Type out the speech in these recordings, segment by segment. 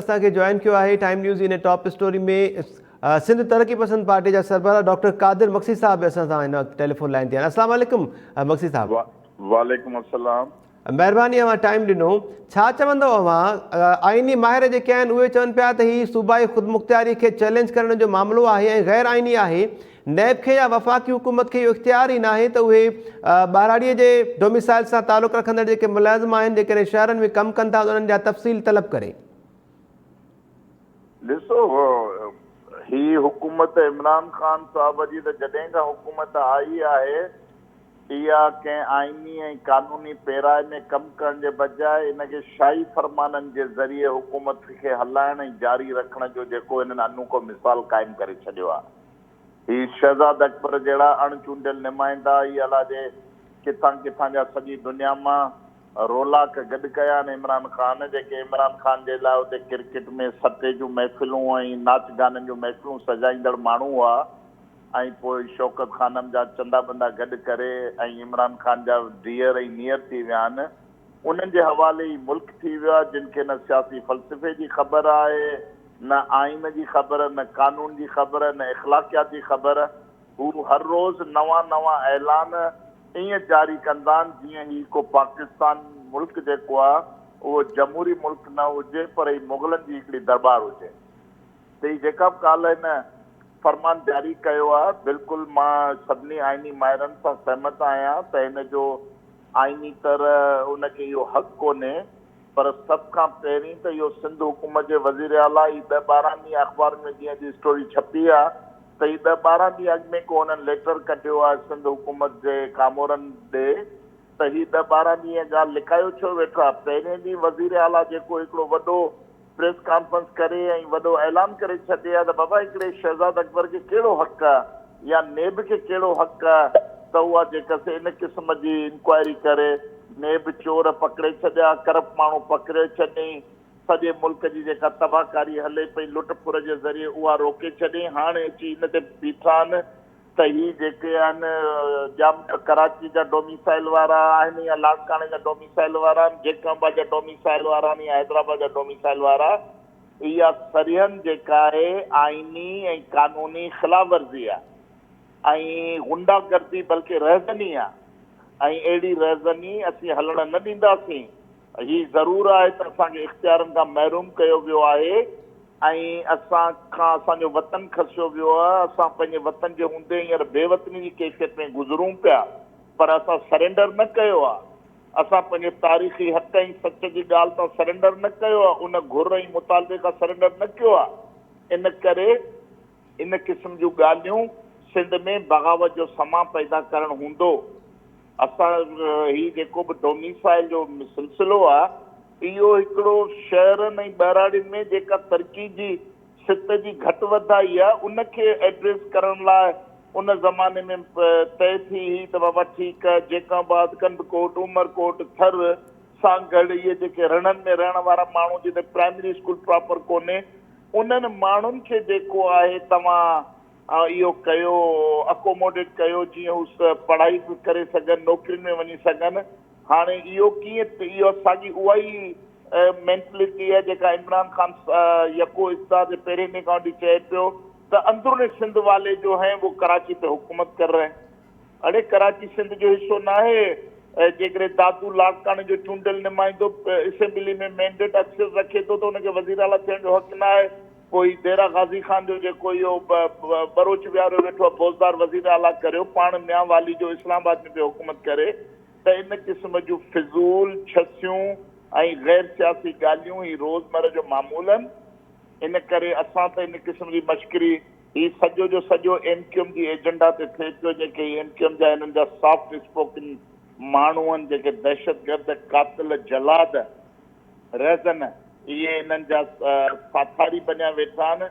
اسان کي جوائن ڪيو آهي ٽائيم نيوز جي ان ٽاپ اسٽوري ۾ سنڌ ترقي پسند پارٽي جا سربراهه ڊاڪٽر قادر مگسي صاحب به اسان سان هن وقت ٽيليفون لائين تي آهن. السلام عليڪم مگسي صاحب. وعليڪم السلام. مهرباني اوهان ٽائيم ڏنو. ڇا چوندو اوهان آئيني ماهر جيڪي آهن اهي چون پيا ته هي صوبائي خودمختياري کي چئلينج ڪرڻ جو معاملو آهي ۽ غير آئيني آهي نيب کي يا وفاقي حڪومت کي اهو اختيار ئي ناهي ته اهي ٻهراڙيء جي ڊوميسائل سان تعلق رکندڙ جيڪي ملازم آهن جيڪڏهن شهرن ۾ ڪم ڪن ٿا ته انهن جا تفصيل طلب ڪري. ڏسو هي حڪومت عمران خان صاحب جي ته جڏهن کان حڪومت آئي آهي اها ڪنهن آئيني ۽ قانوني پيرائي ۾ ڪم ڪرڻ جي بجاء ان کي شاهي فرمانن جي ذريعي حڪومت کي هلائڻ ۽ جاري رکڻ جو جيڪو هنن انوکو مثال قائم ڪري ڇڏيو آهي. هي شهزاد اڪبر جهڙا اڻ چونڊيل نمائندا ئي الاجي ڪٿان ڪٿان جا سڄي دنيا مان رولاڪ گڏ ڪيا آهن عمران خان جيڪي عمران خان جي لاء اتي ڪرڪيٽ ۾ سٽي جون محفلون ۽ ناچ گانن جون محفلون سجائيندڙ ماڻهو هئا ۽ پوء شوڪت خانم جا چندا بندا گڏ ڪري ۽ عمران خان جا ڊيئر ۽ نيئر ٿي ويا آهن. انهن جي حوالي ئي ملڪ ٿي ويو آهي، جن کي نه سياسي فلسفي جي خبر آهي، نه آئين جي خبر، نه قانون جي خبر، نه اخلاقيات جي خبر. هو هر روز نوان نوان اعلان ائين جاري ڪندا آهن، جيئن هي ڪو پاڪستان ملڪ جيڪو آهي، اهو جمهوري ملڪ نه هجي، پر هي مغلن جي هڪڙي درٻار هجي. ته هي جيڪا به ڪالهه هن فرمان جاري ڪيو آهي، بلڪل مان سڀني آئيني ماهرن سان سهمت آهيان ته هن جو آئيني طرح ان کي اهو حق ڪونهي پر سڀ کان پهرين ته اهو سنڌ حڪومت جي وزير اعليٰ هي ڏهه 12 ڏينهن اخبارن ۾ جيئن اڄ اسٽوري ڇپي آهي ته هي ڏهه 12 ڏينهن اڳ ۾ ڪو هنن ليٽر ڪڍيو آهي سنڌ حڪومت جي ڪامورن ڏي ته هي ڏهه 12 ڏينهن ڳالهه لڪايو ڇو ويٺا پهرين ڏينهن وزير اعليٰ جيڪو هڪڙو وڏو پريس ڪانفرنس ڪري ۽ وڏو اعلان ڪري ڇڏي ها ته بابا هڪڙي شهزاد اڪبر کي ڪهڙو حق آ يا نيب کي ڪهڙو حق آ ته اها جيڪا سي ان قسم جي انڪوائري ڪري نيب چور پڪڙي ڇڏيا ڪرپٽ ماڻهو پڪڙي ڇڏيائين سڄي ملڪ جي جيڪا تباهڪاري هلي پئي لٽ ڦر جي ذريعي اها روڪي ڇڏيائين هاڻي اچي ان تي بيٺا آهن ته هي جيڪي آهن ڄام ڪراچي جا ڊوميسائل وارا آهن يا لاڙڪاڻي جا ڊوميسائل وارا آهن، جيڪب آباد جا ڊوميسائل وارا آهن يا حيدرآباد جا ڊوميسائل وارا، اها سريحن جيڪا آهي آئيني ۽ قانوني خلاف ورزي آهي ۽ غنڊا گردي بلڪه رهزني آهي ۽ اهڙي رهزني اسين هلڻ نه ڏينداسين. هي ضرور آهي ته اسان کي اختيارن کان محروم ڪيو ويو آهي ۽ اسان کان اسان جو وطن کسيو ويو آهي، اسان پنهنجي وطن جي هوندي هينئر بي وطني جي ڪيفيت ۾ گذرون پيا پر اسان سرينڊر نه ڪيو آهي، اسان پنهنجي تاريخي حق ۽ سچ جي ڳالهه تان سرينڊر نه ڪيو آهي، ان گهر ۽ مطالبي کان سرينڊر نه ڪيو آهي، ان ڪري ان قسم جون ڳالهيون سنڌ ۾ بغاوت جو سمان پيدا ڪرڻ هوندو. اسان هي جيڪو به ڊوميسائل جو سلسلو آ اهو هڪڙو شهرن ۽ ٻهراڙين ۾ جيڪا ترقي جي سطح جي گهٽ وڌائي آ ان کي ايڊريس ڪرڻ لاء ان زماني ۾ طئي ٿي هئي ته بابا ٺيڪ آ جيڪب آباد، ڪنڌڪوٽ، عمرڪوٽ، ٿر، سانگهڙ اهي جيڪي رڻن ۾ رهڻ وارا ماڻهو جتي پرائمري اسڪول پراپر ڪونهي انهن ماڻهن کي جيڪو آهي توهان اهو ڪيو، اڪوموڊيٽ ڪيو جيئن هو پڙهائي به ڪري سگهن، نوڪرين ۾ وڃي سگهن. هاڻي اهو ڪيئن اهو ساڳي اها ئي مينٽلٽي آهي جيڪا عمران خان يڪو اقتدار جي پهرين ڏينهن کان وٺي چئي پيو ته اندرون سنڌ والي جو هين وو ڪراچي پي حڪومت ڪر رهي هين. اڙي ڪراچي سنڌ جو حصو ناهي، جيڪڏهن دادو لاڙڪاڻي جو چونڊيل نمائندو اسيمبلي ۾ مينڊيٽ اڪثريت رکي ٿو ته ان کي وزيراعليٰ ٿيڻ جو حق ناهي، پوء هي ديرا غازي خان جو جيڪو اهو ٻروچ ويهاريو ويٺو آهي بوزدار وزيراعليٰ ڪريو، پاڻ ميان والي جو اسلام آباد ۾ پيو حڪومت ڪري ته ان قسم جون فضول، ڇسيون ۽ غير سياسي ڳالهيون هي روزمره جو معمول آهن. ان ڪري اسان ته ان قسم جي مشڪري هي سڄو جو سڄو ايم ڪيو ايم جي ايجنڊا تي ٿئي پيو جيڪي هي ايم ڪيو ايم جا هنن جا سافٽ اسپوڪن ماڻهو آهن جيڪي دهشتگرد قاتل جلاد رهزن اهي هنن جا ساٿاري بنيا ويٺا آهن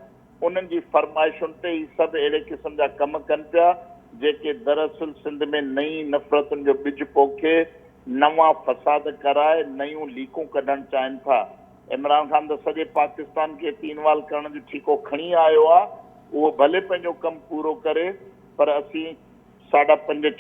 انهن جي فرمائشن تي هي سڀ اهڙي قسم جا ڪم ڪن پيا جيڪي دراصل سنڌ ۾ نئين نفرتن جو ٻج پوکي نوان فساد ڪرائي نيون ليڪون ڪڍڻ چاهين ٿا. عمران خان ته سڄي پاڪستان کي تين وال ڪرڻ جو ٺيڪو کڻي آيو آ، اهو ڀلي پنهنجو ڪم پورو ڪري پر اسين ساڍا پنج ڇهه.